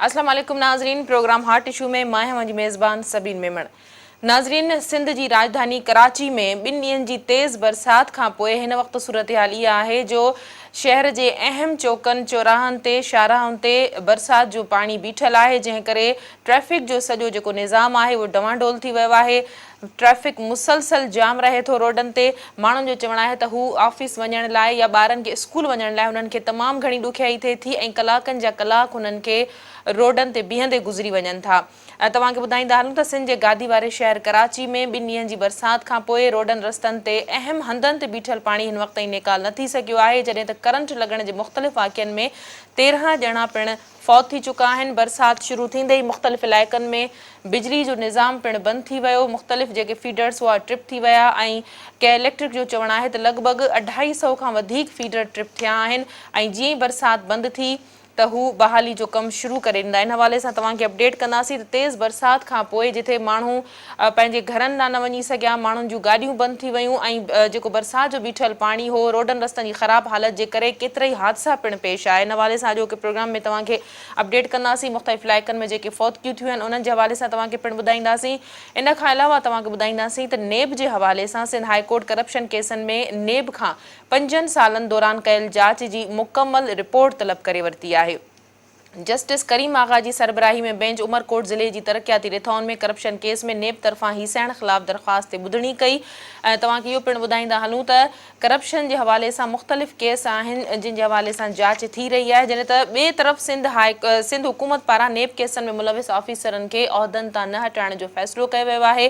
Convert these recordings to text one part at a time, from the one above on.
اسلام عليڪم ناظرين پروگرام هاٽ اشو ۾ مان آهيان اوهان جي ميزبان سبين ميمڻ ناظرين سنڌ جي راڄڌاني ڪراچي ۾ ٻن ڏينهن جي تيز برسات کان پوء هن وقت صورتحال اها آهي جو شهر جي اهم چوڪن چوراهن تي شاهراهن تي برسات جو پاڻي بيٺل آهي جنهن ڪري ٽريفڪ جو سڄو جيڪو نظام آهي اهو ڊوانڊول ٿي ويو آهي ٽريفڪ مسلسل جام رهي ٿو روڊن تي ماڻهن جو چوڻ آهي ته هو آفيس وڃڻ لاء يا ٻارن کي اسڪول وڃڻ لاء هنن کي تمام گهڻي ڏکيائي ٿئي ٿي ۽ ڪلاڪن جا ڪلاڪ هنن کي روڊن تي بيهندي گذري وڃن ٿا توهان کي ٻڌائيندا هلون ته سنڌ جي گادي واري شهر ڪراچي ۾ ٻن ڏينهن جي برسات کانپوء روڊن رستن تي اهم هنڌن تي بيٺل پاڻي هن وقت تائين نيڪال نه ٿي سگهيو آهي جڏهن ته ڪرنٽ لڳڻ جي مختلف واقعن ۾ 13 ڄڻا پڻ فوت ٿي چڪا آهن، برسات شروع ٿيندي ئي مختلف علائقن ۾ بجلي جو نظام پڻ بند ٿي ويو، مختلف جيڪي فيڊرز هئا ٽرپ ٿي ويا ۽ ڪي اليڪٽرڪ جو چوڻ آهي ته لڳ ڀڳ اڍائي سئو کان وڌيڪ فيڊر ٽرپ ٿيا آهن ۽ جيئن ئي برسات بند ٿي ته هو بحالي جو ڪم شروع ڪري ڏيندا ان حوالي سان توهان کي اپڊيٽ ڪنداسين ته تيز برسات کان پوء جتي ماڻهو پنهنجي گهرن ڏانهن نه وڃي سگهيا، ماڻهن جون گاڏيون بند ٿي ويون ۽ جيڪو برسات جو بيٺل پاڻي هو، روڊن رستن جي خراب حالت جي ڪري ڪيترائي حادثا پڻ پيش آيا. ان حوالي سان اڄوڪي پروگرام ۾ توهان کي اپڊيٽ ڪنداسين، مختلف علائقن ۾ جيڪي فوتگيون ٿيون آهن انهن جي حوالي سان توهان کي پڻ ٻڌائينداسين. ان کان علاوه توهان کي ٻڌائينداسين ته نيب جي حوالي سان سنڌ هاء ڪورٽ ڪرپشن ڪيسن ۾ نيب کان پنجن سالن دوران ڪيل جاچ جي مڪمل رپورٽ طلب ڪري ورتي آهي. جسٽس ڪريم آغا جي سربراهي ۾ بينچ عمرڪوٽ ضلعي جي ترقياتي رٿائن ۾ ڪرپشن ڪيس ۾ نيب طرفان هيسائڻ خلاف درخواست تي ٻڌڻي ڪئي ۽ توهان کي اهو پڻ ٻڌائيندا هلون ته ڪرپشن جي حوالي سان مختلف ڪيس آهن جن جي حوالي سان جاچ ٿي رهي آهي جڏهن ته ٻئي طرف سنڌ هاء سنڌ حڪومت پاران نيب ڪيسن ۾ ملوث آفيسرن کي عهدن تان نه هٽائڻ جو فيصلو ڪيو ويو آهي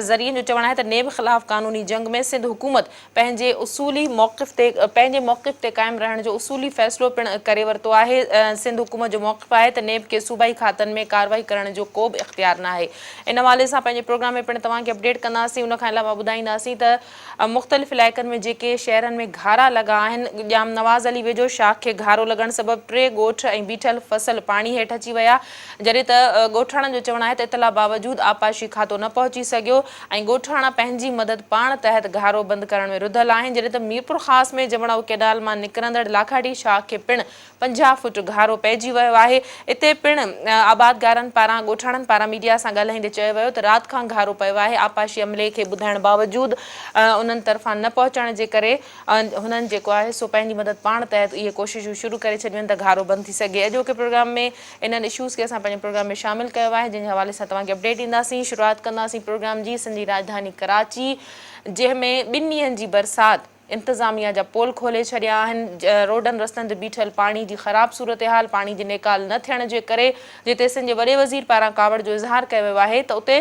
ذريعن جو چوڻ آهي ته نيب خلاف قانوني جنگ ۾ سنڌ حڪومت پنهنجي اصولي موقف تي پنهنجي موقف تي قائم رهڻ جو اصولي فيصلو پڻ ڪري ورتو آهي، سنڌ حڪومت جو موقف آهي ته نيب کي صوبائي کاتن ۾ ڪارروائي ڪرڻ جو ڪو به اختيار ناهي. ان حوالي سان پنهنجي پروگرام ۾ پڻ توهان کي اپڊيٽ ڪنداسين، ان کان علاوه ٻڌائينداسين ته مختلف علائقن ۾ جيڪي شهرن ۾ گهارا لڳا آهن، ڄام نواز علي ويجهو شاخ کي گهارو لڳڻ سبب ٽي ڳوٺ ۽ بيٺل فصل پاڻي هيٺ اچي ويا، جڏهن ته ڳوٺاڻن جو چوڻ آهي ته اطلاع باوجود آبپاشي کاتو نه پهچي سگهيو ۽ ڳوٺاڻا پنهنجي مدد پاڻ تحت گهارو بند ڪرڻ ۾ رڌل آهن، جڏهن ته ميرپورخاص ۾ جمڙائو ڪينال مان نڪرندڙ لاکاٽي شاخ کي پڻ 50 فوٽ گهارو پئجي ويو آهي، اتي پڻ آبادگارن پاران ڳوٺاڻن پاران ميڊيا سان ڳالهائيندي چيو ويو ته رات کان گهارو پيو آهي، آبپاشي عملي کي ٻڌائڻ باوجود انهن طرفان نه پهچڻ جي ڪري هنن جيڪو آهي سو پنهنجي مدد پاڻ تحت اهي ڪوششون شروع ڪري ڇڏيون آهن ته گهارو بند ٿي سگهي. اڄوڪي پروگرام ۾ انهن اشوز کي اسان پنهنجي پروگرام ۾ شامل ڪيو آهي جنهن جي حوالي سان توهان کي اپڊيٽ ڏينداسين. شروعات ڪنداسين پروگرام جي سنڌ جي راڄڌاني ڪراچي جنهن ۾ ٻن ڏينهن جي برسات انتظاميا جا پول کولي ڇڏيا آهن روڊن رستن تي بيٺل پاڻي جي خراب صورتحال پاڻي جي نيڪال نه ٿيڻ جي ڪري جتي سنڌ جي وڏي وزير پاران ڪاوڙ جو اظهار ڪيو ويو آهي ته اتي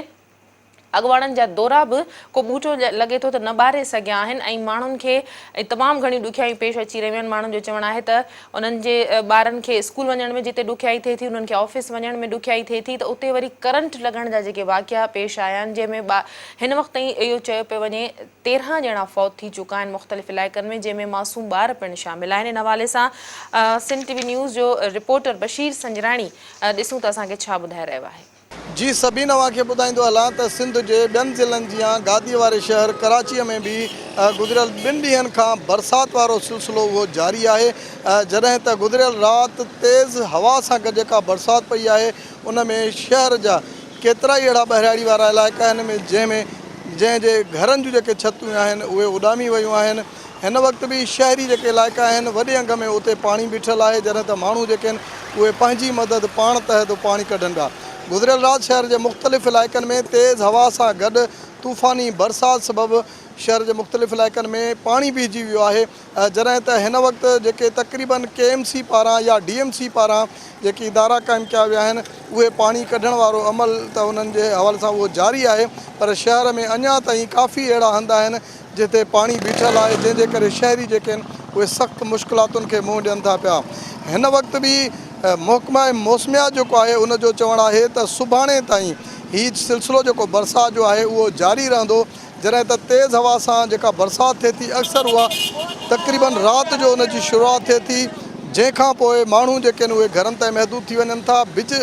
اڳواڻن جا دورا به ڪو ٻوٽو لڳي ٿو ته نه ٻاري سگهيا آهن ۽ ماڻهن کي تمام گهڻيون ڏکيائيون پيش اچي رهيون آهن ماڻهن جو چوڻ آهي ته انهن جي ٻارن کي اسڪول وڃڻ ۾ جتي ڏکيائي ٿئي ٿي انهن کي آفيس وڃڻ ۾ ڏکيائي ٿئي ٿي ته اتي وري ڪرنٽ لڳڻ جا جيڪي واقعا پيش آيا آهن جنهن ۾ هن وقت تائين اهو چيو پيو وڃي 13 ڄڻا فوت ٿي چڪا آهن مختلف علائقن ۾ جنهن ۾ معصوم ٻار پڻ شامل آهن ان حوالي سان سنڌ ٽي وي نيوز جو رپورٽر بشير سنجراڻي ڏسون ته اسان کي ڇا ٻڌائي رهيو آهي. جي سبين اوهان کي ٻڌائيندو هلان ته سنڌ جي ٻين ضلعن جيان گاديء واري شهر ڪراچيء ۾ به گذريل ٻن ڏينهن کان برسات وارو سلسلو اهو جاري آهي جڏهن ته گذريل رات تيز هوا سان گڏ جيڪا برسات پئي آهي ان ۾ شهر جا ڪيترائي اهڙا ٻهراڙي وارا علائقا آهن ۾ جنهن ۾ جنهن جي گهرن جون جيڪي ڇتون آهن اهي اڏامي ويون آهن هن وقت به شهري جيڪي علائقا آهن وڏي انگ ۾ اتي پاڻي بيٺل آهي جڏهن ته ماڻهو جيڪي آهن اهي پنهنجي مدد پاڻ تحت پاڻي ڪڍن پيا. گذريل رات شهر جي مختلف علائقن ۾ تيز هوا سان گڏ طوفاني برسات سبب شهر جي مختلف علائقن ۾ پاڻي بيهجي ويو آهي جڏهن ته هن وقت جيڪي تقريبن ڪي ايم سي پاران يا ڊي ايم سي پاران جيڪي ادارا قائم ڪيا ويا آهن اهي پاڻي ڪڍڻ وارو عمل ته انهن جي حوالي سان اهو جاري آهي پر شهر ۾ اڃا تائين ڪافي اهڙا هنڌ آهن جتي پاڻي بيٺل آهي جنهن جي ڪري شهري جيڪي آهن اهي سخت مشڪلاتن کي منهن ڏين ٿا پيا هن وقت به محڪمه موسميات جيڪو آهي ان جو چوڻ آهي ته سڀاڻي تائين هي سلسلو جيڪو برسات جو آهي اهو جاري رهندو جڏهن ته تيز هوا سان جيڪا برسات ٿئي ٿي اڪثر اها تقريبن رات جو ان جي شروعات ٿئي ٿي جنهن کان پوء ماڻهو جيڪي آهن اهي گهرن تائين محدود ٿي وڃن ٿا بج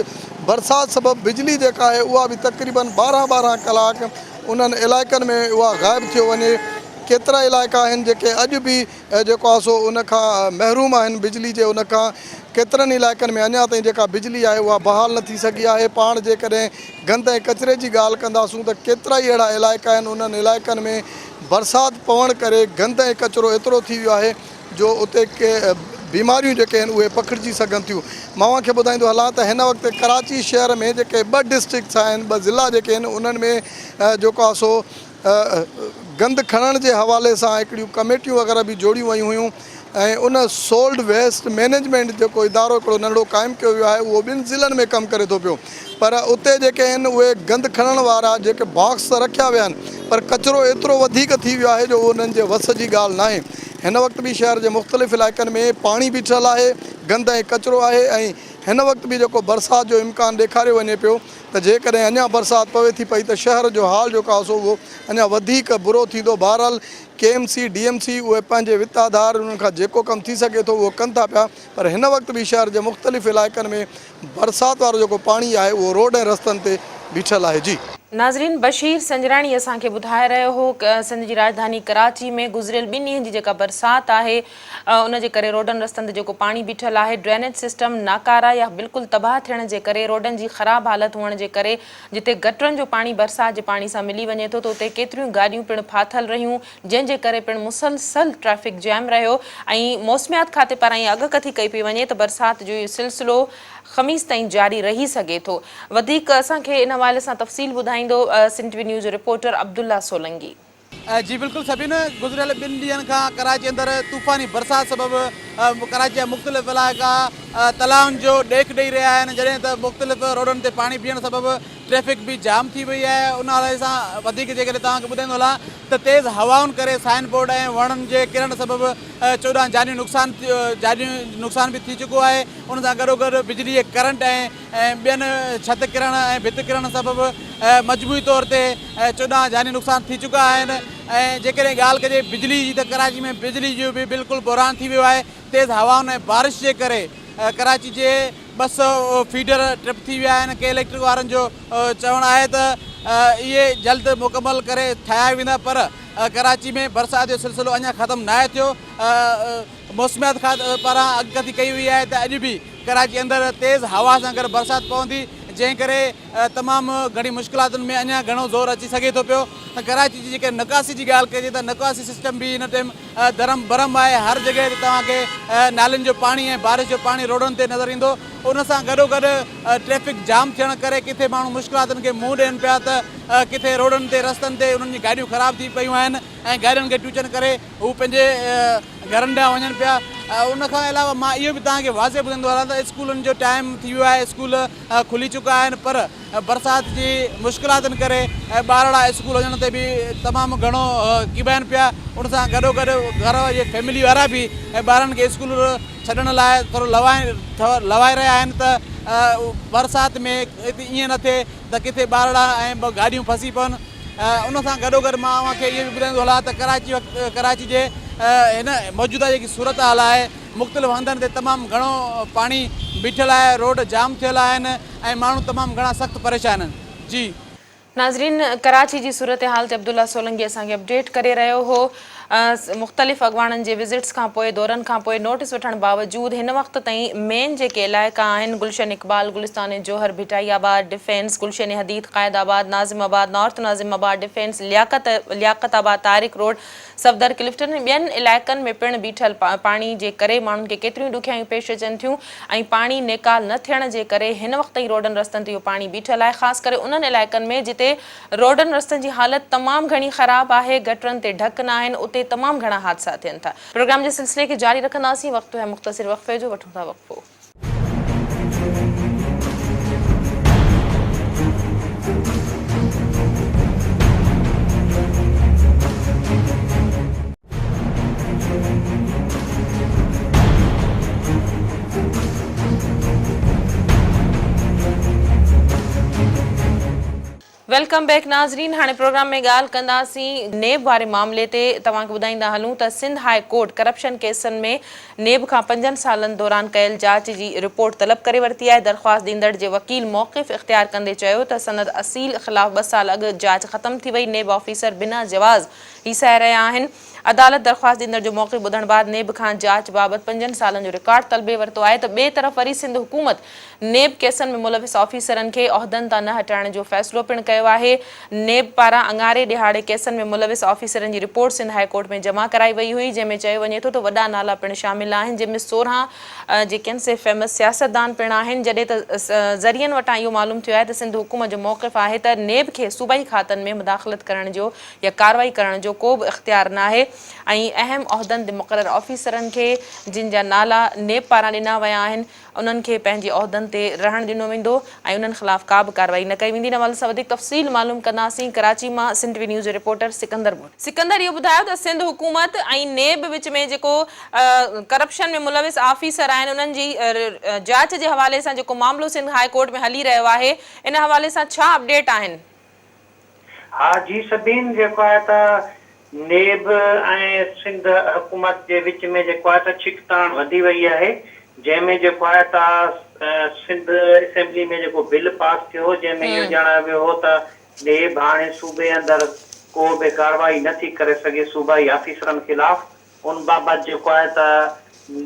برسات سبب بجلي جيڪا آهي اها به تقريبن ٻارهن ٻارهن ڪلاڪ انهن علائقن ۾ اها غائب ٿيو وڃي، ڪيترا علائقا آهن جيڪي اڄ به جيڪو آهي سو ان کان محروم آهن بجلي جي ان کان ڪيترن علائقن ۾ اڃا تائين جيڪا بجلي آهي اها بحال نه ٿي سگهي آهي. پاڻ جيڪڏهن گند ۽ ڪچري جي ڳالهه ڪنداسون ته ڪيترائي اهڙا علائقا آهن انهن علائقن ۾ برسات پوڻ ڪري گند ۽ ڪچرو ايترو ٿي ويو آهي جو اتي ڪي بيماريون جيڪي آهن اهي پکڙجي سگهن ٿيون. مان اوهان کي ٻڌائيندو هلان ته هن وقت ڪراچي شهر ۾ جيڪي ٻه ڊسٽرڪٽس آهن ٻه ضلعا جيڪي آهن انهن ۾ جيڪو آهي سو گند کڻڻ جي حوالي سان هڪڙيون ڪميٽيون وغيره به جوڙيون ويون هيون ۽ ان سولڊ ويسٽ مئنيجمينٽ جيڪو ادارو هڪڙو ننڍڙو قائم ڪيو ويو آهي اهو ٻن ضلعن ۾ ڪم ڪري ٿو پيو پر اتي جيڪي آهن اهي گند کڻڻ وارا جيڪي باڪس ته رکيا ويا آهن پر ڪچرو ايترو وڌيڪ ٿي ويو آهي جو اهو انهن جي وس جي ڳالهه ناهي هن وقت به شهر جي مختلف علائقن ۾ پاڻي بيٺل آهي گند ۽ ڪچرو آهي ۽ هن وقت به جيڪو برسات جو امڪان ڏيکاريو وڃي پيو ته جيڪڏهن اڃا برسات پوي ٿي پئي ته شهر جو حال جيڪو آهي سو اهو اڃا وڌيڪ برو ٿيندو بهرحال K M C D M C اهي پنهنجي وت آڌار انهن کان جيڪو ڪم ٿي سگهي ٿو اهو ڪن ٿا پيا پر هن وقت به شهر جي مختلف علائقن ۾ برسات وارو جيڪو پاڻي آهي اهو روڊ ۽ رستن تي بيٺل آهي جي. ناظرين بشير سنجراڻي اسان کي ٻڌائي رهيو هو سنڌ جي راڄڌاني ڪراچي ۾ گذريل ٻن ڏينهن جي جيڪا برسات آهي ان جي ڪري روڊن رستن تي جيڪو پاڻي بيٺل آهي، ڊرينيج سسٽم ناڪاره يا بلڪل تباهه ٿيڻ جي ڪري روڊن جي خراب حالت هئڻ جي ڪري جتي گٽرن جو پاڻي برسات جي پاڻي سان ملي وڃي ٿو ته اتي ڪيتريون گاڏيون پڻ ڦاٿل رهيون جنهن جي ڪري پڻ مسلسل ٽريفڪ جيم رهيو ۽ موسميات کاتي پاران اها اڳڪٿي ڪئي پئي وڃي ته برسات جو اهو سلسلو خميس تائين جاري رهي سگهي ٿو. وڌيڪ اسان کي ان حوالي سان تفصيل ٻڌائيندو سنڌ ٽي وي نيوز جو رپورٽر عبدالله سولنگي. جي بلڪل سبين گذريل ٻن ڏينهن کان ڪراچي اندر طوفاني برسات سبب ڪراچي جا مختلف علائقا تلائن جو ڏيک ڏئي رهيا آهن جڏهن ته مختلف روڊن تي پاڻي بيهڻ سبب ٽريفڪ به جام ٿي وئي آهي ان حوالي سان وڌيڪ جيڪڏهن توهان کي ٻڌائيندو هلان ته تيز هوائن ڪري سائن بورڊ ۽ وڻن جي ڪرڻ سبب 14 جانيون نقصان جانيون نقصان به ٿي چڪو آهي ان سان گڏوگڏ بجلي جي ڪرنٽ ۽ ۽ ٻين ڇت ڪرڻ ۽ ڀت ڪرڻ سبب مجموعي طور تي 14 جاني نقصان ٿي چڪا آهن ۽ جيڪڏهن ڳالهه ڪجي بجلي جي ته ڪراچي ۾ بجلي جو به بلڪل بحران ٿي ويو آهي تيز هوائن ۽ بارش جي ڪري ڪراچي جي 200 فيڊر ٽرپ ٿي ويا آهن ڪي اليڪٽرڪ وارن جو چوڻ آهي ته اهي جلد مڪمل ڪري ٺاهيا ويندا پر ڪراچي ۾ برسات جو سلسلو اڃا ختم ناهي ٿيو موسميات کاتي پاران اڳڪٿي ڪئي وئي آهي ته اڄ به ڪراچي اندر تيز هوا سان گڏ برسات پوندي جنهن ڪري تمام گهڻي مشڪلاتن ۾ اڃا گهڻو زور اچي سگهي ٿو پيو ڪراچي جي جيڪڏهن نڪاسي جي ڳالهه ڪجي ته نڪاسي سسٽم به هن ٽيم درهم برهم آهي هر جڳهه تي توهان کي نالين جو پاڻي ۽ بارش جو پاڻي روڊن تي نظر ايندو ان سان گڏو گڏ ٽريفڪ جام ٿيڻ ڪري ڪٿي ماڻهو مشڪلاتن کي منهن ڏين پيا ته ڪٿي روڊن تي رستن تي انهن جون گاڏيون خراب ٿي پيون آهن ۽ گاڏين کي ٽيوچن ڪري هو پنهنجي گهرن ڏانهن وڃن پيا ان کان علاوه مان اهو به توهان کي واضح ٻڌائيندو هلان ته اسڪولن جو ٽائيم ٿي ويو آهي اسڪول کلي چڪا آهن پر برسات جي مشڪلاتن ڪري ٻارڙا اسڪول وڃڻ تي به تمام گهڻو ڪيٻائن پيا ان سان گڏو گڏ گهر جي فيملي وارا به ٻارن کي اسڪول ڇڏڻ لاء ٿورو لوائي رهيا آهن ته برسات ۾ ائين نه ٿئي ته ڪٿي ٻارڙا ۽ گاڏيون ڦسي پون ان سان گڏوگڏ مان اوهان کي اهو به ٻڌائيندو هلان ته ڪراچي وقت ڪراچي جي هن موجوده جيڪي صورتحال آهي مختلف هنڌن تي تمام گهڻو پاڻي بيٺل آهي روڊ جام ٿيل آهن ۽ ماڻهو تمام گهڻا سخت پريشان آهن جي. ناظرين ڪراچي جي صورتحال تي عبدالله سولنگي اسان کي اپڊيٽ ڪري رهيو هو. مختلف اڳواڻن جي وزٽس کان پوء دورن کان پوء نوٽس وٺڻ باوجود هن وقت تائين مين جيڪي علائقا آهن گلشن اقبال، گلستان جوهر، ڀٽائي آباد، ڊفينس، گلشن حديد، قائد آباد، ناظم آباد، نارٿ ناظم آباد، ڊفينس، لياقت، لياقت آباد، طارق روڊ، صفدر ڪلفٽن ۽ ٻين علائقن ۾ پڻ بيٺل پاڻي جي ڪري ماڻهن کي ڪيتريون ڏکيائيون پيش اچن ٿيون ۽ پاڻي نيڪال نه ٿيڻ جي ڪري هن وقت تائين روڊن رستن تي اهو پاڻي بيٺل آهي خاص ڪري انهن علائقن ۾ جتي روڊن رستن جي حالت تمام گهڻي خراب آهي، گٽرن تي ڍڪ ناهن، اتي تمام گهڻا حادثا ٿين ٿا. پروگرام جي سلسلي کي جاري رکنداسين، وقت آهي مختصر وقفي جو، وٺون ٿا وقفو. Welcome back ناظرين هاڻي پروگرام ۾ ڳالهه ڪنداسين نيب واري معاملي تي توهان کي ٻڌائيندا هلون ته سنڌ هاء ڪورٽ ڪرپشن ڪيسن ۾ نيب کان پنجن سالن دوران ڪيل جاچ جي رپورٽ طلب ڪري ورتي آهي درخواست ڏيندڙ جي وڪيل موقف اختيار ڪندي چيو ته سند اصيل خلاف ٻه سال اڳ جاچ ختم ٿي وئي نيب آفيسر بنا جواز هيسائي رهيا آهن. عدالت درخواست ڏيندڙ جو موقف ٻڌڻ بعد نيب کان جاچ بابت پنجن سالن جو رڪارڊ طلبي ورتو آهي ته ٻئي طرف وري سنڌ حڪومت نيب ڪيسن ۾ ملوث آفيسرن کي عهدن تان نه هٽائڻ جو فيصلو پڻ ڪيو آهي. نيب پاران اڱاري ڏهاڙي ڪيسن ۾ ملوث آفيسرن جي رپورٽ سنڌ هاء ڪورٽ ۾ جمع ڪرائي وئي هئي جنهن ۾ چيو وڃي ٿو ته وڏا نالا پڻ شامل آهن جن ۾ 16 جيڪي آهن سي فيمس سياستدان پڻ آهن جڏهن ته ذريعن وٽان اهو معلوم ٿيو آهي ته سنڌ حڪومت جو موقف آهي ته نيب کي صوبائي کاتن ۾ مداخلت ڪرڻ جو يا ڪارروائي ڪرڻ جو ڪو به اختيار ناهي ۽ اهم عهدن تي مقرر آفيسرن کي جن جا نالا نيب پاران ڏنا ويا آهن انهن کي پنهنجي عهدن تي رهڻ ڏنو ويندو ۽ انهن خلاف ڪا به ڪارروائي نه ڪئي ويندي. ان حوالي سان وڌيڪ تفصيل معلوم ڪنداسين ڪراچي مان سنڌ ٽي وي نيوز جو رپورٽر سڪندر ڀٽ. سڪندر اهو ٻڌايو ته سنڌ حڪومت ۽ نيب وچ ۾ جيڪو ڪرپشن ۾ ملوث آفيسر آهن انهن جي جاچ جي حوالي سان جيڪو معاملو سنڌ هاء ڪورٽ ۾ هلي رهيو آهي ان حوالي سان ڇا اپڊيٽ آهن؟ ها جي سبين جيڪو آهي ته نيب ۽ سنڌ حڪومت جي وچ ۾ جيڪو آهي ته ڇڪتاڻ وڌي وئي آهي جنهن ۾ جيڪو آهي ته سنڌ اسيمبلي ۾ جيڪو بل پاس ٿيو هو جنهن ۾ اهو ڄاڻايو ويو هو ته نيب هاڻي صوبي اندر ڪو به ڪارروائي نه ٿي ڪري سگهي صوبائي آفيسرن خلاف ان بابت جيڪو آهي ته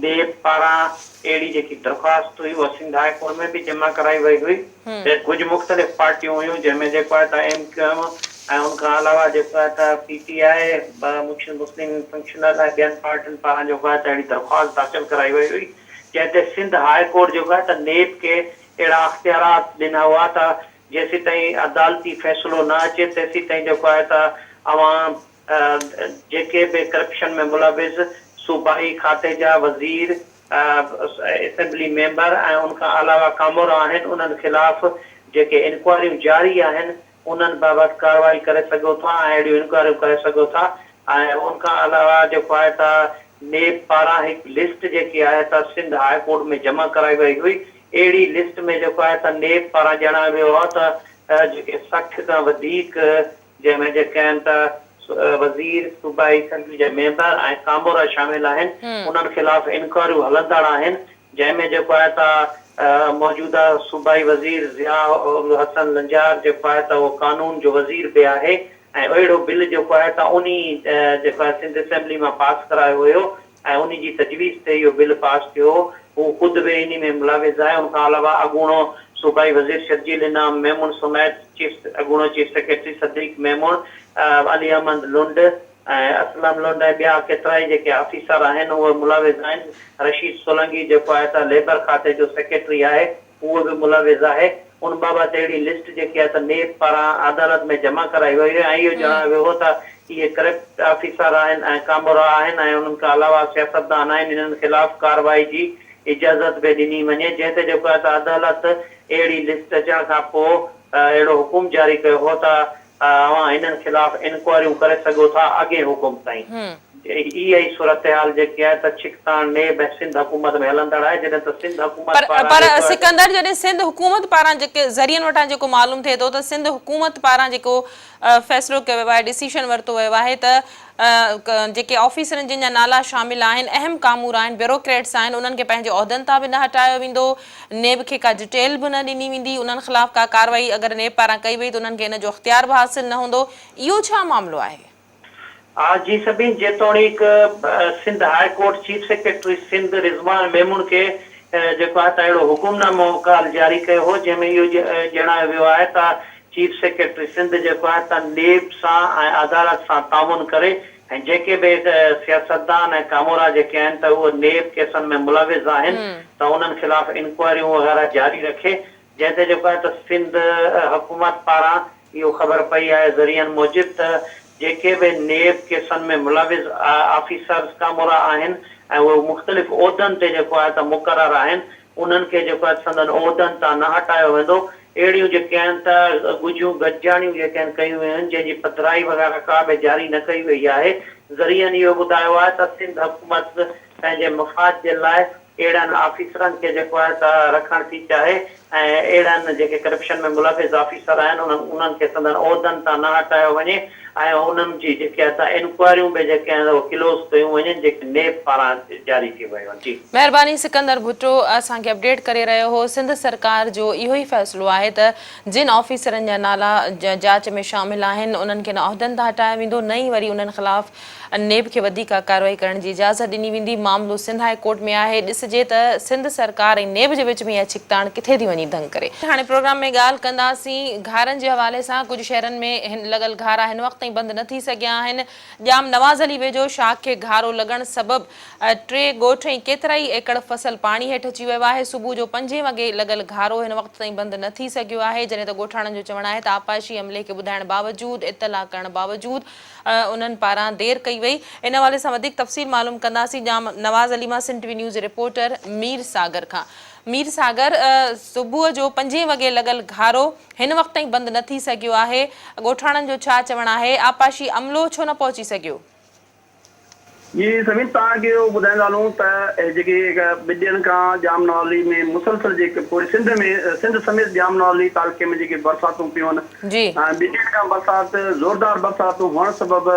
نيب پاران اهڙي جيڪي درخواست هئي اها سنڌ هاء ڪورٽ ۾ به جمع ڪرائي وئي هئي ته ڪجهه مختلف پارٽيون هيون جنهن ۾ جيڪو آهي ته ايم ڪيو ايم ۽ ان کان علاوه جيڪو آهي ته پي ٽي آء، مسلم فنڪشنل ۽ ٻين پارٽين پاران جيڪو آهي ته اهڙي درخواست داخل ڪرائي وئي هئي جنهن تي سنڌ هاء ڪورٽ جيڪو آهي ته نيب کي اهڙا اختيارات ڏنا هئا ته جيسيتائين عدالتي فيصلو نه اچي تيسيتائين جيڪو آهي ته اوهان جيڪي به ڪرپشن ۾ ملوث صوبائي کاتي جا وزير، اسيمبلي ميمبر ۽ ان کان علاوه ڪامورا آهن انهن خلاف جيڪي انڪوائريون جاري آهن انهن بابت ڪارروائي ڪري سگهو ٿا ۽ اهڙيون انڪوائريون ڪري سگهو ٿا ۽ ان کان علاوه جيڪو آهي ته نيب پاران هڪ لسٽ جيڪي آهي ته سنڌ هاء ڪورٽ ۾ جمع ڪرائي وئي هئي اهڙي لسٽ ۾ جيڪو آهي ته نيب پاران ڄاڻايو ويو آهي ته جيڪي 60 کان وڌيڪ جنهن ۾ جيڪي آهن ته وزير، صوبائي اسيمبلي جا ميمبر ۽ ڪامورا شامل آهن، انهن خلاف انڪوائريون هلندڙ آهن، جنهن ۾ جيڪو آهي ته موجوده صوبائي وزير ضياء الحسن لنجار جيڪو آهي ته اهو قانون جو وزير به آهي ۽ اهڙو بل جيڪو آهي ته انهي جيڪو آهي سنڌ اسيمبلي مان پاس ڪرايو هيو ۽ انهي جي تجويز تي اهو بل پاس ٿيو هو، هو خود به انهي ۾ ملوث آهي، ان کان علاوه اڳوڻو صوبائي وزير شرجيل انعام ميمڻ سميت چيف اڳوڻو چيف سيڪريٽري صديق ميمڻ، علي احمد لنڊ ۽ اسلم لنڊ ۽ ٻيا ڪيترائي جيڪي آفيسر آهن اهي ملوث آهن، رشيد سولنگي جيڪو آهي ته ليبر کاتي جو سيڪريٽري آهي اهو به ملوث آهي، ان بابت اهڙي لسٽ جيڪي آهي ته نيب پاران عدالت ۾ جمع ڪرائي وئي هئي ۽ اهو ڄاڻايو ويو هو ته اهي ڪرپٽ آفيسر آهن ۽ ڪامورا آهن ۽ انهن کان علاوه سياستدان آهن انهن خلاف ڪارروائي جي اجازت به ڏني وڃي جنهن تي جيڪو آهي ته عدالت اهڙي لسٽ اچڻ کان پوء اهڙو حڪم جاري ڪيو هو ته اوهان انهن خلاف انڪوائريون ڪري سگهو ٿا اڳئين حڪم تائين اها ئي صورتحال جيڪي آهي ته ڇڪتاڻ نيب ۽ سنڌ حڪومت ۾ هلندڙ آهي جڏهن ته سنڌ حڪومت پر پاران پر جيڪو آهي ته. سڪندر جڏهن سنڌ حڪومت پاران جيڪي ذريعن وٽان جيڪو معلوم ٿئي ٿو ته سنڌ حڪومت پاران جيڪو فيصلو ڪيو ويو آهي ڊسيشن ورتو ويو آهي ته جيڪي آفيسرن جن جا نالا شامل آهن اهم ڪامورا آهن بيوروڪريٽس آهن انهن کي پنهنجي عهدن تان به نه هٽايو ويندو نيب کي ڪا ڊٽيل به نه ڏني ويندي انهن خلاف ڪا ڪارروائي اگر نيب پاران ڪئي وئي ته انهن کي ان جو اختيار به حاصل نه هوندو اهو ڇا معاملو آهي؟ آء جي سبين جيتوڻيڪ Sindh high court chief secretary Sindh Rizwan Memon کي جيڪو آهي ته اهڙو حڪم نامو ڪالهه جاري ڪيو هو جنهن ۾ اهو ڄاڻايو ويو آهي ته چيف سيڪريٽري سنڌ جيڪو آهي ته نيب سان ۽ عدالت سان تعاون ڪري ۽ جيڪي به سياستدان ۽ ڪامورا جيڪي آهن ته اهي نيب ڪيسن ۾ ملوث آهن ته انهن خلاف انڪوائريون وغيره جاري رکي جنهن تي جيڪو آهي ته سنڌ حڪومت پاران اهو خبر پئي آهي ذريعن موجب ته جيڪي به نيب ڪيسن ۾ ملوث آفيسرز ڪامورا آهن ۽ اهي مختلف عهدن تي جيڪو آهي ته مقرر آهن انهن کي جيڪو آهي سندن عهدن تان نه هٽايو ويندو اهڙيون جيڪي آهن ته ڳجهيون گڏجاڻيون جيڪي آهن ڪيون ويون آهن جنهن جي پڌرائي وغيره ڪا به جاري نه ڪئي وئي آهي ذريعن اهو ٻڌايو آهي ته سنڌ حڪومت پنهنجي مفاد جي لاء اهڙن آفيسرن کي جيڪو آهي ته رکڻ ٿي چاهي ۽ اهڙن جيڪي ڪرپشن ۾ ملوث آفيسر آهن انهن کي سندن عهدن تان نه هٽايو وڃي ۽ انهن جي جيڪي آهي سا انڪوائريون به جيڪي آهن اهي ڪلوز ڪيون وڃن جيڪي نيب پاران جاري ٿي ويون آهن. جي. مهرباني سڪندر ڀٽو اسان کي اپڊيٽ ڪري رهيو هو سنڌ سرڪار جو اهو ئي فيصلو آهي ته جن آفيسرن جا نالا جاچ ۾ شامل آهن انهن کي نه عهدن تان هٽايو ويندو نه ئي وري انهن خلاف نيب کي وڌيڪ ڪارروائي ڪرڻ جي اجازت ڏني ويندي، معاملو سنڌ هاء ڪورٽ ۾ آهي، ڏسجي ته سنڌ سرڪار ۽ نيب جي وچ ۾ اها ڇڪتاڻ ڪٿي ٿي وڃي دنگ ڪري. هاڻي پروگرام ۾ ڳالهه ڪنداسين گهارن جي حوالي سان، ڪجهه شهرن ۾ لڳل گهارا هن وقت تائين بند نه ٿي سگهيا آهن، ڄام نواز علي ويجهو شاخ کي گهارو لڳڻ سبب ٽي ڳوٺ ۽ ڪيترائي ايڪڙ فصل پاڻي هيٺ اچي ويو آهي، صبح جو پنجين وڳي لڳل گهارو هن وقت تائين بند نه ٿي سگهيو آهي، جڏهن ته ڳوٺاڻن جو چوڻ آهي ته آبپاشي عملي کي ٻڌائڻ باوجود اطلاع ڪرڻ باوجود انهن پاران دير ڪئي وئي. ان حوالي سان وڌيڪ تفصيل معلوم ڪنداسين ڄام نواز علي مان سنڌ ٽي وي نيوز جي رپورٽر مير ساگر کان. مير ساگر، صبح جو پنجين وڳي لڳل گهارو هن وقت تائين بند نه ٿي سگهيو آهي، ڳوٺاڻن جو ڇا چوڻ آهي، آبپاشي عملو ڇو نه پهچي سگهيو؟ جي سميت توهان کي اهو ٻڌائيندا هلون ته جيڪي ٻن ڏينهن کان ڄام نوازي ۾ مسلسل جيڪي پوري سنڌ ۾ سنڌ سميت ڄام نوازي تعلقي ۾ جيڪي برساتون پيون آهن ۽ ٻن ڏينهن کان برسات زوردار برساتون هئڻ سبب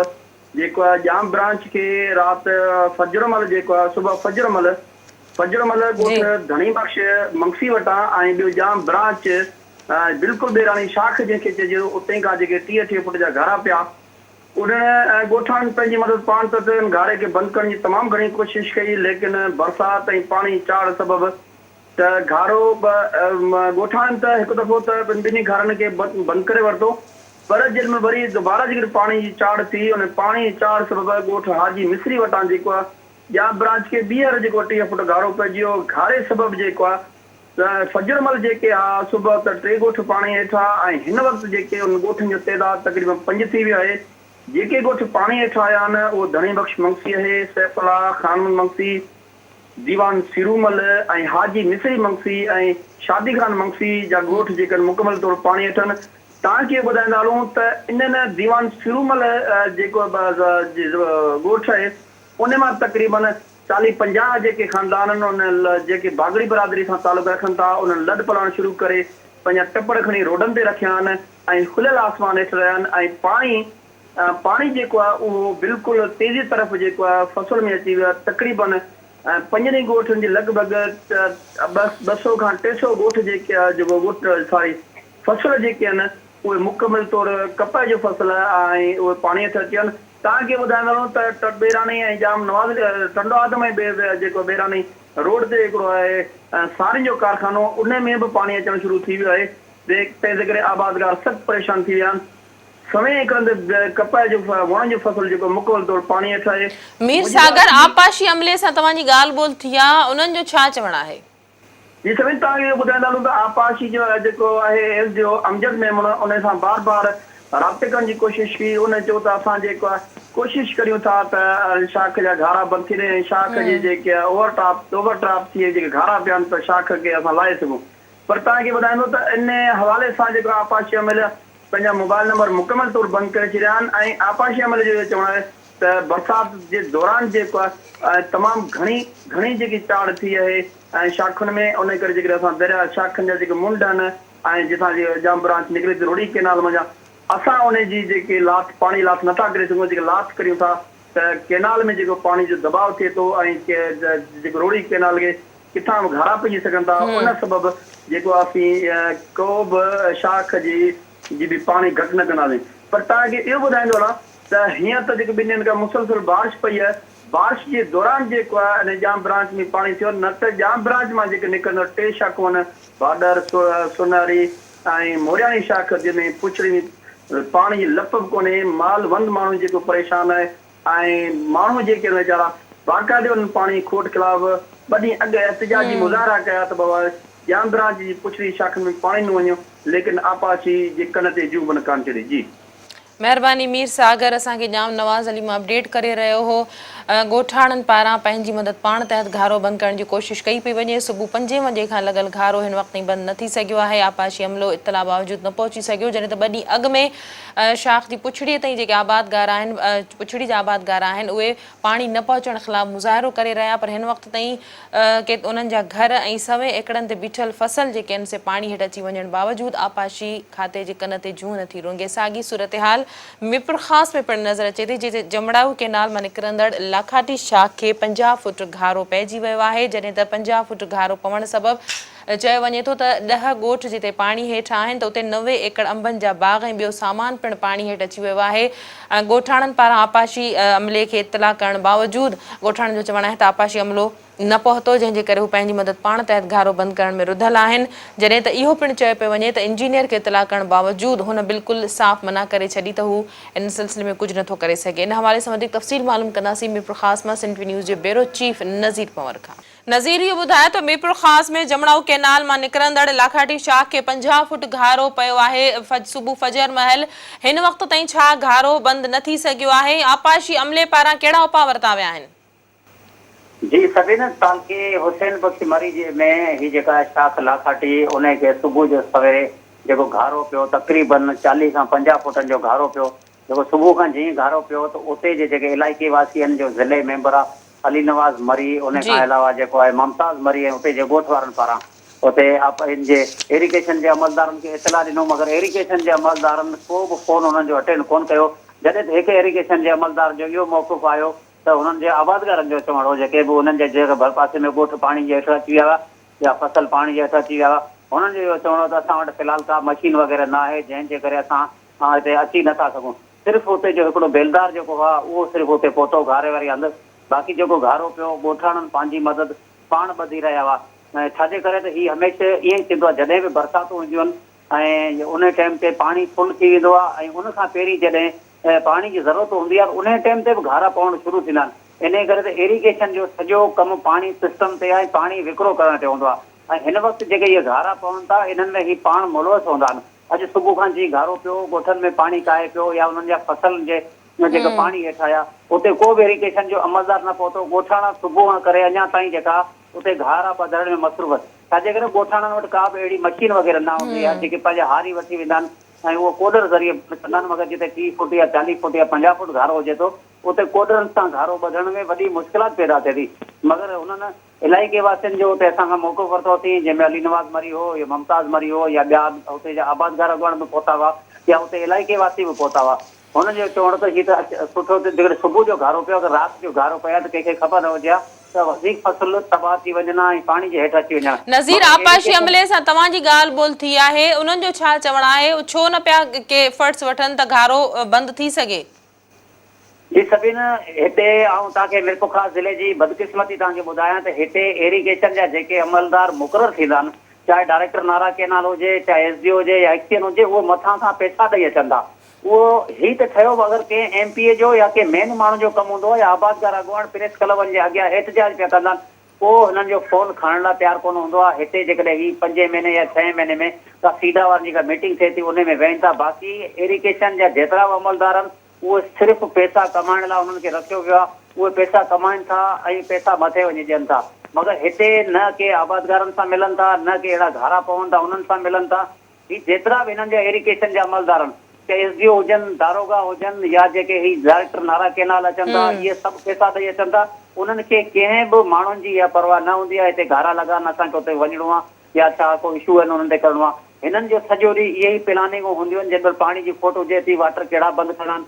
جيڪو آهي ڄام برانچ کي رات فجر مهل جيڪو آهي صبح فجر مهل فجر مهل ڳوٺ ڌڻي بخش منگسي وٽان ۽ ٻيو ڄام برانچ بلڪل ٻيراڻي شاخ جنهن کي چئجي ٿو اتي کان جيڪي 30 اٺيهه فوٽ جا گهارا پيا انهن ڳوٺاڻن پنهنجي مدد پاڻ تحت ان گهاري کي بند ڪرڻ جي تمام گهڻي ڪوشش ڪئي ليڪن برسات ۽ پاڻي چاڙهه سبب ته گهارو به ڳوٺاڻن ته هڪ دفعو ته ٻنهي گهارن کي بند ڪري ورتو پر جنهن مهل وري دوباره جيڪڏهن پاڻي جي چاڙهه ٿي ان پاڻي جي چاڙهه سبب ڳوٺ حاجي مصري وٽان جيڪو آهي ڄام برانچ کي ٻيهر جيڪو 30 فوٽ گهارو پئجي ويو گهاري سبب جيڪو آهي ته فجر مھل جيڪي ھا صبح ته ٽي ڳوٺ پاڻي ھيٺ ھئا ۽ ھن وقت جيڪي انھن ڳوٺن جو تعداد تقريبن پنج ٿي ويو آھي. جيڪي ڳوٺ پاڻي ھيٺ آيا آھن اھو ڌڻي بخش منگسي اھي، سيف الله، خان محمد منگسي، ديوان سيرومل ۽ حاجي مصري منگسي ۽ شادي خان منگسي جا ڳوٺ جيڪي آھن مڪمل طور پاڻي ھيٺ آھن. توھان کي اھو ٻڌائيندا ھلون ته انھن ديوان سيرومل جيڪو ڳوٺ اھي ان مان تقريبن چاليهه پنجاهه جيڪي خاندان آهن انهن جيڪي باگڙي برادري سان تعلق رکن ٿا انهن لڏ پلاڻ شروع ڪري پنهنجا ٽپڙ کڻي روڊن تي رکيا آهن ۽ کليل آسمان هيٺ رهيا آهن ۽ پاڻي پاڻي جيڪو آهي اهو بلڪل تيزي طرف جيڪو آهي فصل ۾ اچي ويو آهي تقريبن پنجن ئي ڳوٺن جي لڳ ڀڳ 200 کان 300 ڳوٺ جيڪي جيڪو ڳوٺ ساري فصل جيڪي آهن اهي مڪمل طور ڪپهه جو فصل آهي ۽ اهي پاڻي هيٺ اچي ويا آهن. توهان کي ٻڌائيندو هلون ته ٽٻيراني ۽ ڄام نواز ٽنڊو آدم ۽ جيڪو ٻيراني روڊ تي هڪڙو آهي سارين جو ڪارخانو ان ۾ به پاڻي اچڻ شروع ٿي ويو آهي تنهن ڪري آبادگار سخت پريشان ٿي ويا آهن. سوين ايڪڙن تي ڪپهه جو وڻن جو فصل جيڪو مڪمل طور پاڻي هيٺ آهي. مير ساگر آبپاشي عملي سان توهان جي ڳالهه ٻولهه ٿي آ انهن جو ڇا چوڻ آهي؟ جي سميت توهان کي اهو ٻڌائيندا هلون ته آبپاشي جو جيڪو آهي S D O Amjad Memon ان سان بار بار رابطي ڪرڻ جي ڪوشش ڪئي ان چيو ته اسان جيڪو آهي ڪوشش ڪريون ٿا ته شاخ جا گهارا بند ٿي رهي ۽ شاخ جي جيڪي اوور ٽاپ اوور ٽراپ ٿي جيڪي گهارا پيا آهن ته شاخ کي اسان لاهي سگهون پر توهان کي ٻڌائيندو ته ان حوالي سان جيڪو آبپاشي عملي پنهنجا موبائل نمبر مڪمل طور بند ڪري ڇڏيا آهن ۽ آبپاشي عملي جو اهو چوڻ آهي ته برسات جي دوران جيڪو آهي تمام گهڻي گهڻي جيڪي چاڙهه ٿي آهي ۽ شاخن ۾ ان ڪري جيڪڏهن اسان درياء شاخن جا جيڪي منڍ آهن ۽ جتان جي ڄام برانچ نڪري ٿي روهڙي ڪينال منجهان اسان ان جي جيڪي لاٿ پاڻي لاٿ نٿا ڪري سگهون جيڪي لاٿ ڪريون ٿا ته ڪينال ۾ جيڪو پاڻي جو دٻاء ٿئي ٿو ۽ جيڪو روهڙي ڪينال کي ڪٿان به گهارا پئجي سگهن ٿا ان سبب جيڪو اسين ڪو به شاخ جي جي به پاڻي گهٽ نه ڪنداسين پر توهان کي اهو ٻڌائيندو هلان ته هينئر ته جيڪو ٻن ڏينهن کان مسلسل بارش پئي آهي بارش جي دوران جيڪو آهي ان ڄام برانچ ۾ پاڻي ٿيو نه ته ڄام برانچ مان جيڪي نڪرندڙ ٽي شاخون آهن ڀاڏر، سونهاري ۽ مورياڻي شاخ جنهن ۾ پڇڙي ۾ پاڻي جي لپ به ڪونهي مال وند ماڻهو جيڪو پريشان آهي ۽ ماڻهو جيڪي آهن ويچارا باقاعدي انهن پاڻي کوٽ خلاف ٻه ڏينهن اڳ احتجاجي مظاهرا ڪيا ته بابا ڄام برانچ جي پڇڙي شاخن ۾ پاڻي نه وڃو ليڪن آپاشي جي ڪن تي جون به نه ڪانه چڙهي جي. مهرباني مير ساگر اسان کي ڄام نواز علي مان اپڊيٽ ڪري رهيو هو. ڳوٺاڻن پاران پنهنجي مدد پاڻ تحت گهارو بند ڪرڻ جي ڪوشش ڪئي پئي وڃي، صبح پنجين وڄي کان لڳل گهارو هن وقت تائين بند نه ٿي سگهيو آهي، آبپاشي عملو اطلاع باوجود نه پهچي سگهيو، جڏهن ته ٻه ڏينهن اڳ ۾ شاخ جي پڇڙي تائين جيڪي آبادگار آهن پڇڙي جا آبادگار آهن اهي پاڻي نه پهچڻ خلاف مظاهرو ڪري رهيا پر هن وقت تائين ڪي انهن جا گهر ۽ سوين ايڪڙن تي بيٺل فصل جيڪي آهن سي پاڻي هيٺ اچي وڃڻ باوجود آبپاشي کاتي جي ڪن تي جونء نه ٿي رونگي، ساڳي صورتحال ميرپورخاص ۾ پڻ نظر اچي ٿي جتي جمڙائو ڪينال مان نڪرندڙ لاکاٽي شاخ کي 50 فوٽ گهارو پئجي ويو آهي جڏهن ته 50 فوٽ گهارو پوڻ سبب چيو وڃي ٿو ته ڏهه ڳوٺ جتي پاڻي هيٺ آهن ته اتي 90 ايڪڙ انبن جا باغ ۽ ٻيو سامان پڻ پاڻي هيٺ اچي ويو آهي ڳوٺاڻن پاران آبپاشي عملي کي اطلاع ڪرڻ باوجود ڳوٺاڻن جو چوڻ آهي ته آبپاشي عملو نه پهتو جنهن جي ڪري هو پنهنجي مدد پاڻ تحت گهارو بند ڪرڻ ۾ رڌل آهن جڏهن ته اهو پڻ چيو پيو وڃي ته انجنيئر کي اطلاع ڪرڻ باوجود هن بلڪل صاف منع ڪري ڇڏي ته هو ان سلسلي ۾ ڪجهه نٿو ڪري سگهي ان حوالي سان وڌيڪ تفصيل معلوم ڪنداسين ميرپورخاص مان سنڌ ٽي وي نيوز جي بيورو چيف نذير پنور کان. نذير اهو ٻڌايو ته ميرپورخاص ۾ جمڙائو ڪئنال مان نڪرندڙ لاکاٽي شاخ کي 50 فوٽ گهارو پيو آهي صبح فجر مهل هن وقت تائين ڇا گهارو بند نه ٿي سگهيو آهي ۽ آبپاشي عملي پاران ڪهڙا اپاء ورتا ويا آهن. جي سبين تعلقي حسين بخش مري جي ۾ هي جيڪا شاخ لاکاٽي انهي کي صبح جو سويري جيڪو گهارو پيو تقريبن 40 کان 50 فوٽن جو گهارو پيو جيڪو صبح کان جئين گهارو پيو ته اتي جي جيڪي علائقي واسي آهن جو ضلعي ميمبر آ علي نواز مري انهي کان علاوه جيڪو آهي ممتاز مري ۽ اتي جي ڳوٺ وارن پاران اتي ان جي ايريگيشن جي عملدارن کي اطلاع ڏنو مگر ايريگيشن جي عملدارن ڪو به فون انهن جو اٽينڊ ڪون ڪيو جڏهن ته هڪ ايريگيشن جي عملدار جو اهو موقف آيو ته هنن جي آبادگارن جو چوڻ هو جيڪي به انهن جي جيڪي ڀرپاسي ۾ ڳوٺ پاڻي جي هيٺ اچي ويا هئا يا فصل پاڻي جي هيٺ اچي ويا هئا هنن جو اهو چوڻ هو ته اسان وٽ في الحال ڪا مشين وغيره نه آهي جنهن جي ڪري اسان هتي اچي نه ٿا سگهون صرف اتي جو هڪڙو بيلدار جيڪو هئا اهو صرف اتي پهتو گهاري واري هنڌ باقي جيڪو گهارو پيو ڳوٺاڻن پنهنجي مدد پاڻ ٻڌي رهيا هئا ۽ ڇاجي ڪري ته هي هميشه ائين ئي ٿيندو آهي جڏهن به برساتون اينديون آهن ۽ ان ٽائيم تي پاڻي فل ٿي ويندو آهي ۽ ان کان پهرين جڏهن پاڻي جي ضرورت هوندي آهي ته انهي ٽائيم تي به گهارا پوڻ شروع ٿيندا آهن انهي ڪري ته ايريگيشن جو سڄو ڪم پاڻي سسٽم تي ۽ پاڻي وڪرو ڪرڻ تي هوندو آهي ۽ هن وقت جيڪي اهي گهارا پون ٿا انهن ۾ هي پاڻ ملوث هوندا آهن اڄ صبح کان جيئن گهارو پيو ڳوٺن ۾ پاڻي ڪاهي پيو يا انهن جا فصل جي جيڪا پاڻي هيٺ آيا اتي ڪو به ايريگيشن جو عملدار نه پهتو ڳوٺاڻا صبح کان ڪري اڃا تائين جيڪا اتي گهارا ٻڌڻ ۾ مصروف ڇاجي ڪري ڳوٺاڻن وٽ ڪا به اهڙي مشين وغيره نه هوندي آهي جيڪي پنهنجا هاري وٺي ويندا آهن ۽ اهو ڪوڏر ذريعي بند ڪندا آهن مگر جتي 30 فوٽ يا 40 فوٽ يا 50 فوٽ گهارو هجي ٿو اتي ڪوڏرن سان گهارو ٻڌڻ ۾ وڏي مشڪلات پيدا ٿئي ٿي مگر هنن علائقي واسين جو اتي اسان کان موقف ورتوسين جنهن ۾ علي نواز مري هو يا ممتاز مري هو يا ٻيا اتي جا آبادگار اڳواڻ به پهتا هئا يا اتي علائقي واسي به پهتا هئا هن جو چوڻ ته هي ته سٺو ته جيڪڏهن صبح جو گهارو پيو اگر رات جو گهارو پئي ها ته ڪنهن کي خبر نه هجي ها ته وڌيڪ فصل تباهه ٿي وڃن ها ۽ پاڻي جي هيٺ اچي وڃن ها. نذير مگر آبپاشي ايريگيشن. عملي سان توهان جي ڳالهه ٻولهه ٿي آهي انهن جو ڇا چوڻ آهي ڇو نه پيا ڪي ايفرٽس وٺن ته گهارو بند ٿي سگهي. جي سبين هتي آئون توهان کي ميرپورخاص ضلعي جي بدقسمتي توهان کي ٻڌايان ته هتي ايريگيشن جا جيڪي عملدار مقرر ٿيندا آهن چاهي ڊائريڪٽر نارا ڪينال هجي چاهي ايس ڊي او هجي يا ايڪسين هجي اهو مٿان کان پئسا ڏئي اچن ٿا اهو هي ته ٺهيو به اگر ڪنهن ايم پي اي جو يا ڪنهن مين ماڻهو جو ڪم هوندو آهي يا آبادگار اڳواڻ پريس ڪلبن جي اڳيان احتجاج پيا ڪندا آهن ڪو هنن جو فون کڻڻ لاء تيار ڪونه هوندو آهي هتي جيڪڏهن هي پنجين مهيني يا ڇهين مهيني ۾ ڪا سيڊا وارن جي ڪا ميٽنگ ٿئي ٿي انهي ۾ ويهن ٿا باقي ايريگيشن جا جيترا به عملدار آهن اهي صرف پئسا ڪمائڻ لاء انهن کي رکيو ويو آهي اهي پئسا ڪمائن ٿا ۽ پئسا مٿي وڃي ڏين ٿا مگر هتي نه ڪي آبادگارن سان ملن ٿا نه ڪي اهڙا گهارا پون ٿا انهن سان ملن ٿا هي جيترا به هنن جا ايريگيشن جا عملدار آهن، چاهي ايس ڊي او هجن، داروغا هجن يا جيڪي هي ڊائريڪٽر نارا ڪينال اچن ٿا، اهي سڀ پئسا ڏئي اچن ٿا، انهن کي ڪنهن به ماڻهن جي اها پرواهه نه هوندي آهي هتي گهارا لڳا آهن اسان کي اتي وڃڻو آهي يا ڇا ڪو اشو آهن انهن تي ڪرڻو آهي. هنن جو سڄو ڏينهن اهي ئي پلاننگون هونديون آهن، جنهن مهل پاڻي جي کوٽ هجي ٿي، واٽر ڪهڙا بند ڪرڻا آهن،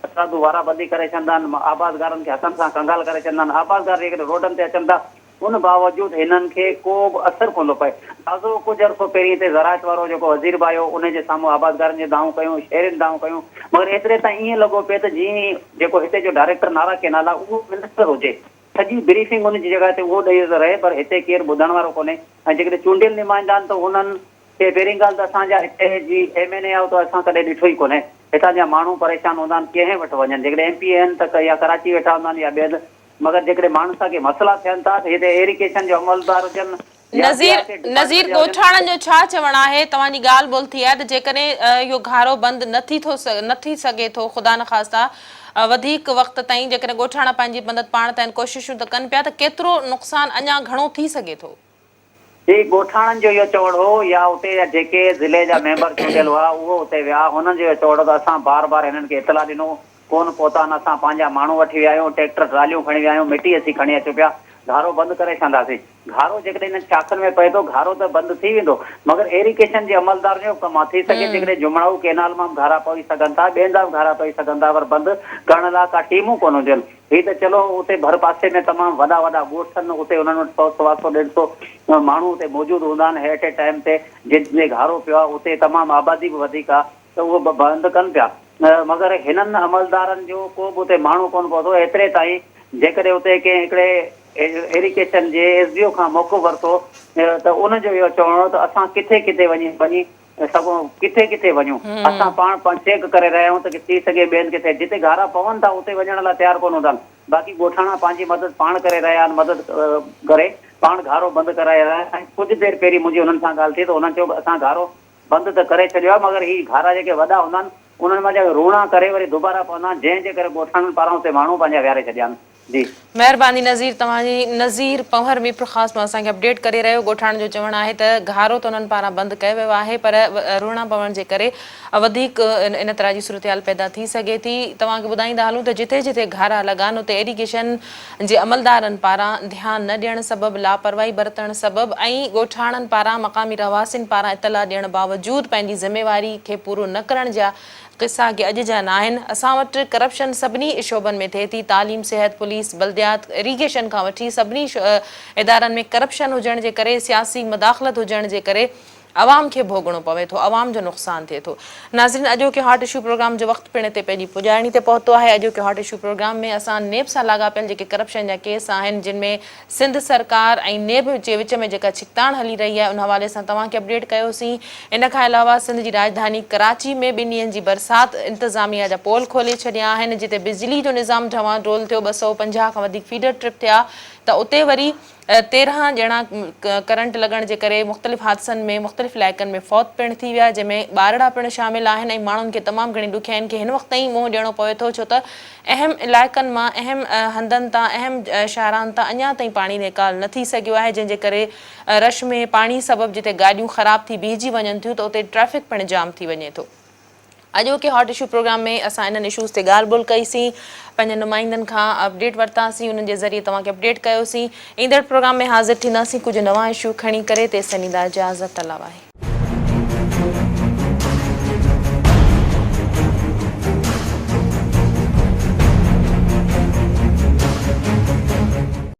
هٿرادو وارا بندي ڪري ڇڏندا آهن، آبادگارن کي هٿن سان ڪنگال ڪري ڇڏندا آهن، آبادگار جيڪڏهن روڊن تي اچن ٿا ان باوجود هنن کي ڪو به اثر ڪونه ٿو پئي. تازو ڪجهه عرصو پهرين هتي زراعت وارو جيڪو وزير به آيو ان جي سامهون آبادگارن جون دانهون ڪيون، شهرين دانهون ڪيون مگر ايتري تائين ائين لڳو پئي ته جيئن جيڪو هتي جو ڊائريڪٽر نارا ڪينال آهي اهو منسٽر هجي. سڄي بريفنگ ان جي جڳهه تي اهو ڏئي رهي پر هتي ڪير ٻڌڻ وارو ڪونهي ۽ جيڪڏهن چونڊيل نمائندا آهن ته انهن کي پهرين ڳالهه ته اسان جا هتي جي ايم اين اي آهي ته اسان ڪڏهن ڏٺو ئي ڪونهي. هتان جا ماڻهو پريشان هوندا آهن ڪنهن وٽ وڃن جيڪڏهن ايم پي اي آهن ته يا ڪراچي ويٺا هوندا آهن يا ٻئي هنڌ مگر جيڪڏهن ماڻهن سان ڪي مسئلا ٿين ٿا ته هتي ايريگيشن جو عملدار هجن يا نذير ٻيا ڪي نذير ڊپارٽمينٽ جا هجن. ڳوٺاڻن جو ڇا چوڻ آهي توهان جي ڳالهه ٻولهه ٿي آهي ته جيڪڏهن اهو گهارو بند نه ٿي ٿو نه ٿي سگهي ٿو خدا نخواسته وڌيڪ وقت تائين جيڪڏهن ڳوٺاڻا پنهنجي مدد پاڻ تائين ڪوششون ته ڪن پيا ته ڪيترو نقصان اڃا گهڻو ٿي سگهي ٿو. جي ڳوٺاڻن جو اهو چوڻ هو يا اتي جا جيڪي ضلعي جا ميمبر چونڊيل هئا اهو اتي ويا هنن جو اهو چوڻ هو ته اسان بار بار هنن کي اطلاع ڏنو ڪونه پهتا آهن اسان پنهنجا ماڻهو وٺي ويا آهيون ٽيڪٽر ٽراليون کڻي ويا آهيون مٽي اسين کڻي اچون پيا گهارو بند ڪري ڇڏنداسين گهارو جيڪڏهن انهن شاخن ۾ پئي ٿو گهارو ته بند ٿي ويندو مگر ايريگيشن جي عملدارن جو ڪم آهي ٿي سگهي جيڪڏهن جمڙائو ڪينال مان به گهارا پئي سگهن ٿا ٻين تان به گهارا پئي سگهن ٿا پر بند ڪرڻ لاء ڪا ٽيمون ڪونه هونديون آهن. هي ته چلو اتي ڀر پاسي ۾ تمام وڏا وڏا ڳوٺ آهن اتي انهن وٽ سئو سوا سئو ڏيڍ سئو ماڻهو اتي موجود هوندا آهن ايٽ اي ٽائيم تي جن جي گهارو پيو آهي اتي تمام آبادي به وڌيڪ آهي ته اهو به بند ڪن پيا مگر هنن عملدارن جو ڪو به اتي ماڻهو ڪونه پهتو ايتري تائين جيڪڏهن اتي ڪنهن هڪڙي ايريگيشن جي ايس ڊي او کان موقف ورتو ته ان جو اهو چوڻ هو ته اسان ڪٿي ڪٿي وڃي وڃي سگهون ڪٿي ڪٿي وڃون اسان پاڻ پاڻ چيڪ ڪري رهيا آهيون ته ٿي سگهي ٻين ڪٿي جتي گهارا پون ٿا اتي وڃڻ لاء تيار ڪونه هوندا آهن باقي ڳوٺاڻا پنهنجي مدد پاڻ ڪري رهيا آهن مدد ڪري پاڻ گهارو بند ڪرائي رهيا آهن ڪجهه دير پهرين منهنجي انهن سان ڳالهه ٿي ته انهن چيو اسان گهارو بند ته ڪري ڇڏيو آهي مگر هي گهارا جيڪي وڏا هوندا آهن انهن مان جيڪي روڻا ڪري وري دوباره پوندا آهن جنهن جي ڪري ڳوٺاڻن پاران اتي ماڻهو پنهنجا ويهاري ڇڏيا آهن. جي. مهرباني نظير توهان جي نظير پنهور ميرپورخاص مان اسان کي اپڊيٽ ڪري رهيو ڳوٺاڻن جو چوڻ آهي ته گهارو ته انهن پاران بند ڪيو ويو آهي پر روئڻا پوڻ جي ڪري وڌيڪ ان طرح جي صورتحال پيدا ٿي سگهي ٿي توهان کي ٻڌائيندا هلون ته جتي جتي گهارا لڳا آهن اتي ايريگيشن جي عملدارن پاران ڌيان نه ڏيڻ سبب لاپرواهي برتڻ سبب ۽ ڳوٺاڻن پاران مقامي رهواسين پاران اطلاع ڏيڻ باوجود پنهنجي ذميواري کي پورو نه ڪرڻ جا قصا ڪي اڄ جا ناهن، اسان وٽ ڪرپشن سڀني شعبن ۾ ٿئي ٿي، تعليم، صحت، پوليس، بلديات، ايريگيشن کان وٺي سڀني ادارن ۾ ڪرپشن هجڻ جي ڪري سياسي مداخلت هجڻ جي ڪري عوام کي ڀوڳڻو پوي ٿو، عوام جو نقصان ٿئي ٿو. ناظرين اڄوڪي هاٽ اشو پروگرام جو وقت پڻ هتي پنهنجي پڄاڻي تي پهتو آهي، اڄوڪي هاٽ اشو پروگرام ۾ اسان نيب سان لاڳاپيل جيڪي ڪرپشن جا ڪيس آهن جن ۾ سنڌ سرڪار ۽ نيب جي وچ ۾ جيڪا ڇڪتاڻ هلي رهي آهي ان حوالي سان توهان کي اپڊيٽ ڪيوسين. ان کان علاوه سنڌ جي راڄڌاني ڪراچي ۾ ٻن ڏينهن جي برسات انتظاميا جا پول کولي ڇڏيا آهن جتي بجلي جو نظام ڍوان ڊول ٿيو 250 کان وڌيڪ فيڊر ٽرپ ٿيا ته اتي وري 13 ڄڻا ڪرنٽ لڳڻ جي ڪري مختلف حادثن ۾ مختلف علائقن ۾ فوت پڻ ٿي ويا جنهن ۾ ٻارڙا پڻ شامل آهن ۽ ماڻهن کي تمام گهڻي ڏکيائين کي هن وقت تائين منهن ڏيڻو پوي ٿو ڇو ته اهم علائقن مان اهم هنڌن تان اهم شاهراهن تان اڃا تائين پاڻي نيڪال نه ٿي سگهيو آهي جنهن جي ڪري رش ۾ پاڻي سبب جتي گاڏيون خراب ٿي بيهجي وڃن ٿيون ته اتي ٽريفڪ پڻ جام ٿي وڃي ٿو. اڄوڪي هاٽ اشو پروگرام ۾ اسان انهن اشوز تي ڳالهه ٻولهه ڪئي سين پنهنجن نمائندن کان اپڊيٽ ورتاسين انهن جي ذريعي توهان کي اپڊيٽ ڪيوسين ايندڙ پروگرام ۾ حاضر ٿينداسين ڪجهه نوان اشو کڻي ڪري تيسين ڏيندا اجازت الله واهي.